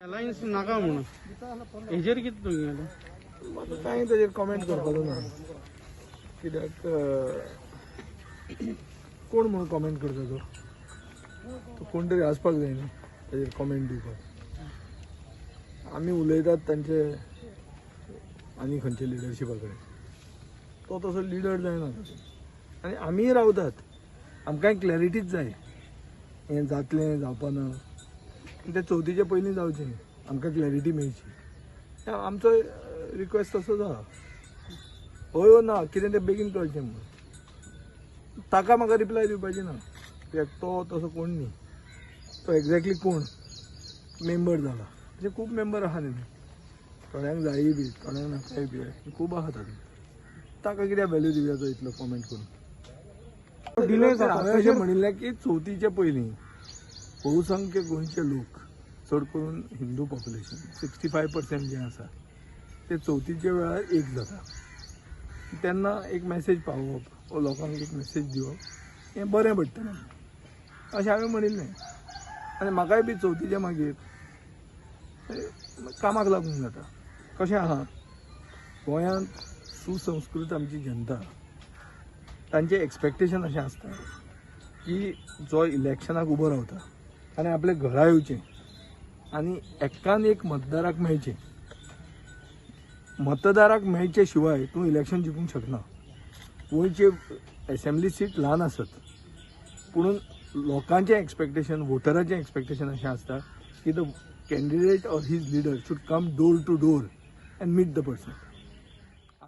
Alliance नाका म्हणून हेजेर कितें तुमी म्हाका कांय ताजेर कॉमेंट करपाचो ना, कित्याक कोण म्हणून कॉमेंट करता तो तो कोण तरी आसपाक जाय न्ही ताजेर कॉमेंट दिवपाक. आमी उलयतात तांचे आनी खंयचे लिडरशिपा कडेन, तो तसो लिडर जायना. आनी आमीय रावतात, आमकांय क्लॅरिटीच जाय, हें जातलें जावपा ना. ते चवथीचे पयलीं जावचें, आमकां क्लॅरिटी मेळची. आमचो रिक्वेस्ट तसोच आहा, हय वो ना कितें तें बेगीन कळचें म्हणून. ताका म्हाका रिप्लाय दिवपाची ना, कित्याक तो तसो कोण न्ही, तो एक्झॅक्टली कोण मेंबर जाला. अशे खूब मेंबर आहा न्ही, थोड्यांक जायी बी, थोड्यांक नाकाय बी, खूब आहा तातूंत. ताका कित्याक व्हॅल्यू दिवया तो इतलो कॉमेंट करून? डिले जाता. हांवें अशें म्हणिल्लें की चवथीचे पयलीं बहुसंख्य गोंयचे लोक, चड करून हिंदू पॉप्युलेशन 65% जें आसा, ते चवथीच्या वेळार एक जाता. तेन्ना एक मॅसेज पावोवप वो लोकांक एक मॅसेज दिवप हें बरें पडटलें अशें हांवें म्हणिल्लें. आनी म्हाकाय बी चवथीच्या मागीर कामाक लागूंक जाता. कशें आहा, गोंयांत सुसंस्कृत आमची जनता, तांचें एक्सपेक्टेशन अशें आसता की जो इलेक्शनाक उबो रावता आनी आपल्या घरा येवचें आनी एकान एक मतदाराक मेळचें. मतदाराक मेळचे शिवाय तूं इलेक्शन जिखूंक शकना. गोंयचे एसेंब्ली सीट ल्हान आसत, पुणून लोकांचें एक्सपेक्टेशन, वोटराचें एक्सपेक्टेशन अशें आसता की the candidate or his leader should come door to door and meet the person.